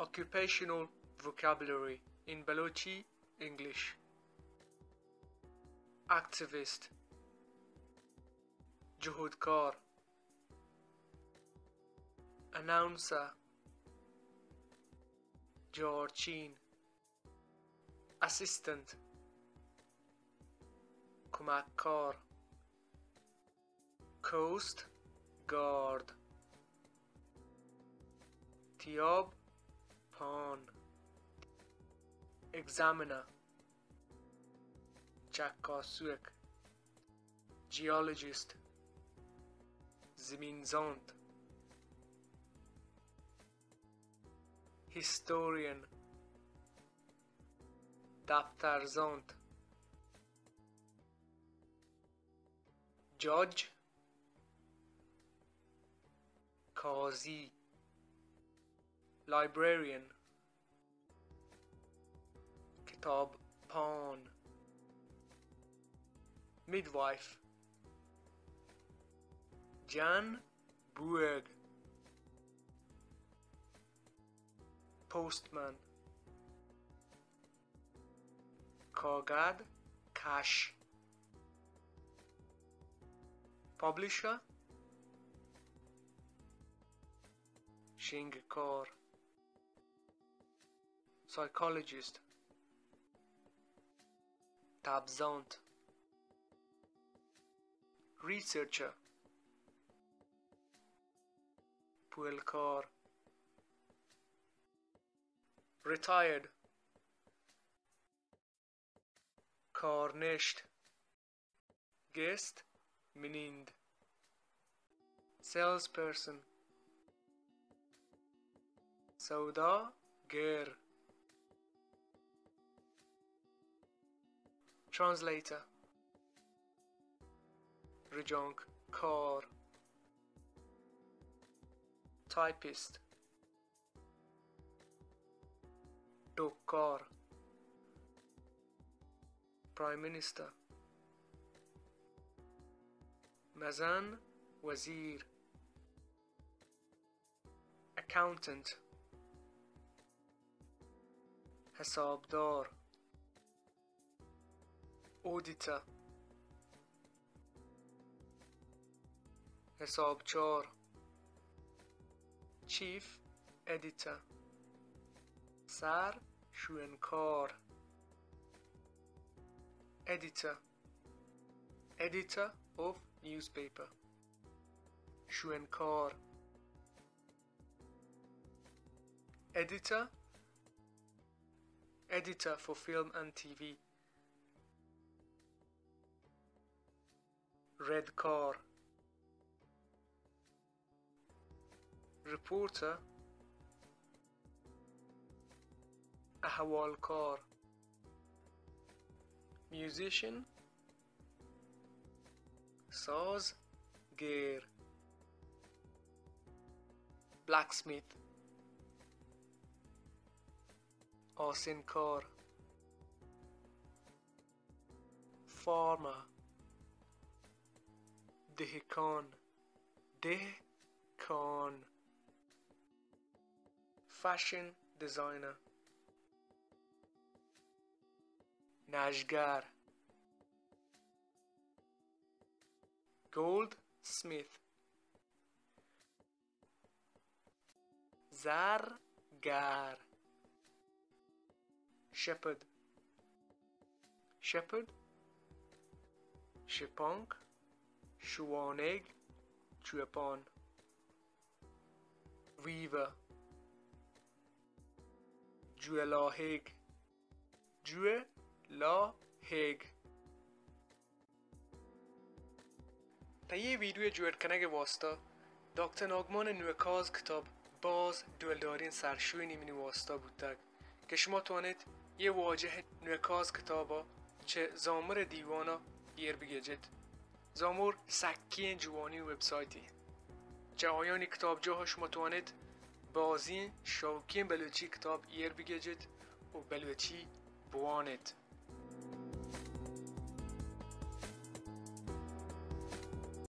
Occupational vocabulary in Balochi English. Activist, جهودکار. Announcer, جارچین. Assistant, کمککار. Coast guard, تیاب پان. Examiner, چکاسوک. Geologist, زمین‌زانت. Historian, دپترزانت. Judge, قاضی. Librarian, کتاب‌پان. Midwife, جن بوگ. Postman, کاگد کش. Publisher, شنگکار. Psychologist, تب‌زانت. Researcher, پولکار. Retired, کارنشت. گست، منند. Salesperson, سوداگر. Translator, رجانکار. Typist, ٹوککار. Prime Minister, مزن وزیر. Accountant, حسابدار. Auditor, حسابچار. Chief Editor, سر شوئنکار. Editor, editor of newspaper, شوئنکار. Editor, editor for film and T V. ردکار. Reporter, احوالکار. Musician, سازگر. Blacksmith, آسنکار. Farmer, دهکان، دهکان. Fashion designer, نجگر. Goldsmith, زرگر. Shepherd, shepherd, شپانک، شوانگ، چوپان. Weaver, جولاهگ، جولاهگ. پہ اے ویڈیو ءِ جوڑ کنگ ءِ واستہ ڈاکٹر ناگمان ءِ نوکاز کتاب باز ڈولداریں سرشوئینی منی واستہ بوتگ کہ شما توانیت اے واجہ ءِ نوکاز کتاب ءَ چہ زامر ءِ دیوان ءَ ایر بگیجیت. زامر سکیں جوانیں ویب سائٹے. چہ آیانی کتابجاہ ءَ شما توانیت بازیں شوکیں بلوچی کتاب ایر بگیجیت ءُ بلوچی بوانیت.